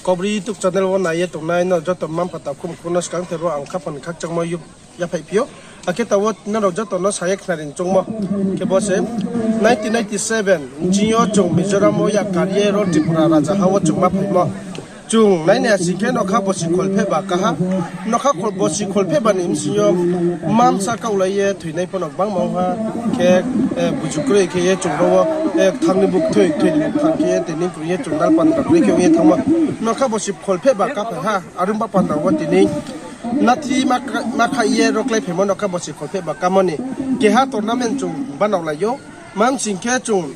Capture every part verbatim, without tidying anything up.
Kaubru YouTube channel wo nai ye tongnai nrao joto mma-mpha takhum khum no skangther wo ang khaphang ni khakchangmo yaphaih phi ou. Akhe taoh wo nrao joto no sa ye khnari ni choungmo khe bo se nineteen ninety-seven bsing yo chung Mizoram wo yakar ye ro Tripura rajaha wo chung ma phaimo. Chung nai nai sing khe nokha bosi kholphehba kaha, nokha bosi kholphehba ni bsing yo mamsa kaohlai ye thoinai pho no gbangma ong ha. Khe buju kroi khe ye chung ro wo, kthang ni bukthoi, kthoi ni bukthang khe ye tini kroi ye chung nal pandra kroi khe ong ye thanngmo. Nokha bosi kholphehba kaphai ha, are ong ba panda wo tini nathi ma kha ye ro kláiphaimo nokha bosi kholphehba kamo ni keha tournament chung banaolai ou. Mamsing khe chung,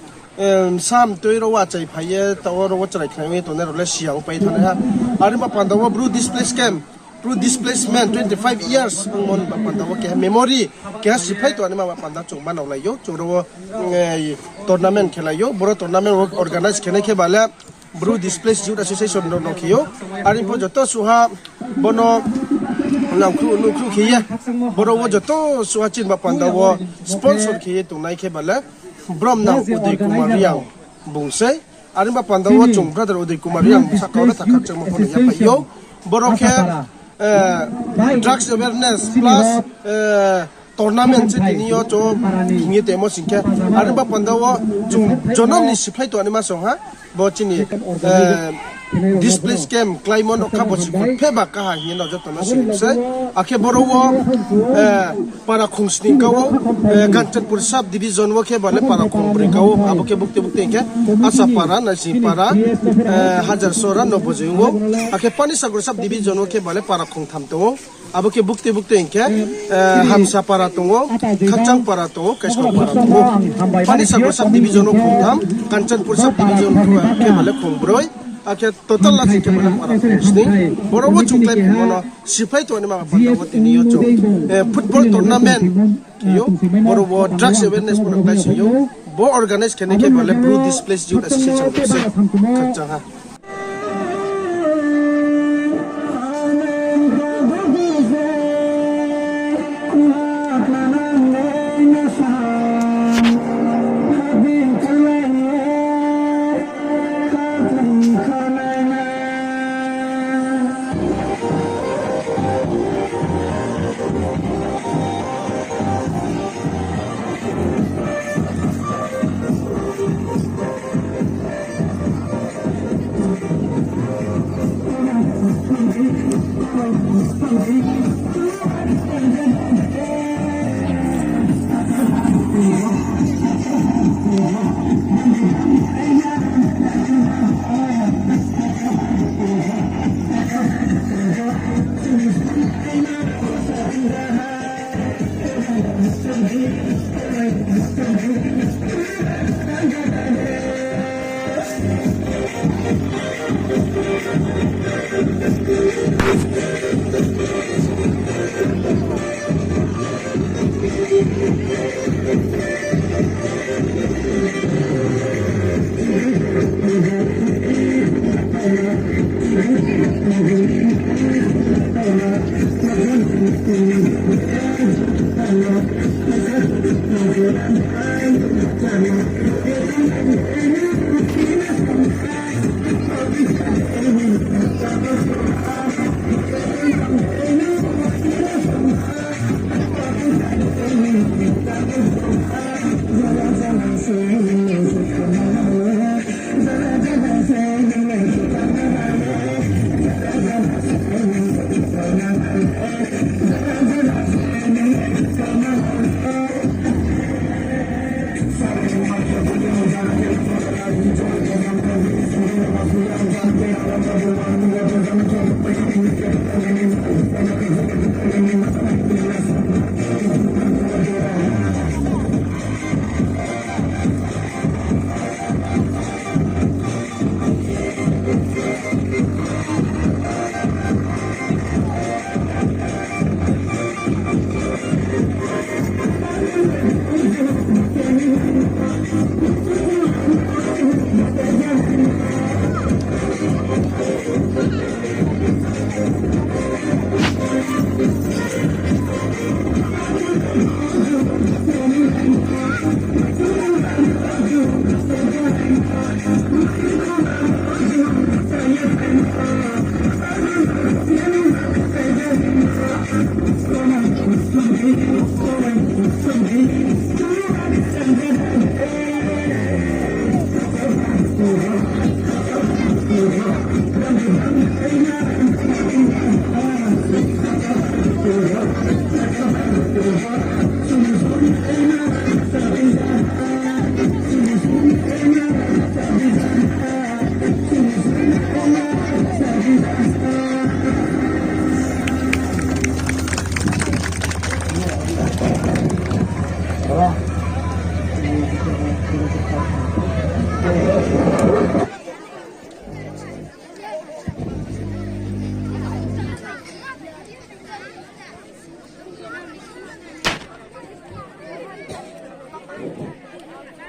sam tui ro wo achaiphai ye taoh wo ro wo chrai khnai ye tongnai rao le siya ongpai thanng nai ha. Are ong ba panda wo Bru displace camp, Bru displacement twenty five years ongmo ni ba panda wo keha memory, keha siphai tongnaima ba panda chung banaolai ou. Chung ro wo tournament khelai ou, boro tournament wo organize khenai khe ba le Bru Displaced Youth Association no no khe ou. Are pho joto suha bono nangkhruh nukhruh khe ye, boro wo joto suha chini ba panda wo sponsor khe ye tongnai khe ba le brom nang Uday Kumar Reang bung sei. Are ba panda wo chung brother Uday Kumar Reang sahka wo le tha khakchangmo pho no yaphaih ou. Boro khe drugs awareness plus tournament se tini yo chung hing ye tongmo sing khe, are ba panda wo chung jonom ni siphai tongnaima song ha, bo chini displace camp kláimo nokha bosi kholphehba kaha hing ye no joto no sini se. Akhe boro wo para khong sning ka ou, Kanchanpur sub division wo khe ba le para khongbroi ka ou, abo khe bukti bukti hing khe Asapara, Naisingpara, Hajarsora, Nobojoi ou. Akhe Panisagar sub division wo khe ba le para khongtham tong ou. Abo khe bukti bukti hing khe Hamsapara tong ou, Khakchangpara tong ou, Kaiskopara tong ou. Panisagar sub division wo khongtham, Kanchanpur sub division khe ba le khongbroi, akhe total la sing khe ba le para khong sning. Boro wo chung kláiphaimo no siphai tongnaima ba panda wo tini yo chung football tournament khe ou, boro wo drugs awareness pho no kláising ou. Bo organize khenai khe ba le Bru Displaced Youth Association se khakchang ha.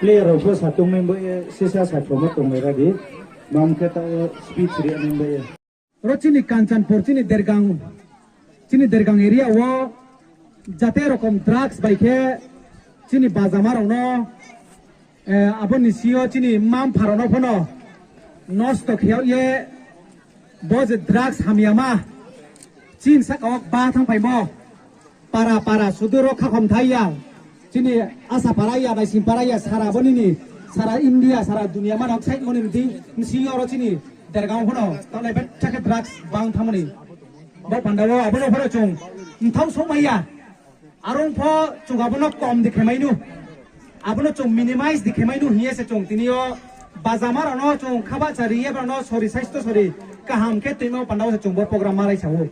Player rao pho sa tongmai bo ye, sisa sa thomo tonglai ra di. Mam khe taoh wo speech ri nai bo ye. Ro chini Kanchanpur, chini Dergang, chini Dergang area wo jate rokom drugs bai khe chini bajama rao no, abo ni sing yo chini mma-mpha rao no pho no nosto khe yag ye, bo je drugs hamyama chini sahka wo ba thanngphaimo, para para sudu ro khakhom thai ya, chini Asapara ya, Naisingpara ya, sara bo nini, sara India, sara dunia manang ksaihmo ni bsing yo ro chini Dergang pho no taoh nai betha khe drugs bang thanngmo ni. Bo panda wo abo no pho no chung mthaoh souhmai ya. Are ong pho chung abo no kom di khe mai nu, abo no chung minimize di khe mai nu hing ye se chung tini yo bajama rao no chung khabahcha ri ye brao no sori, saisto sori kaham khe tuimo panda wo se chung bo program malai sa ou.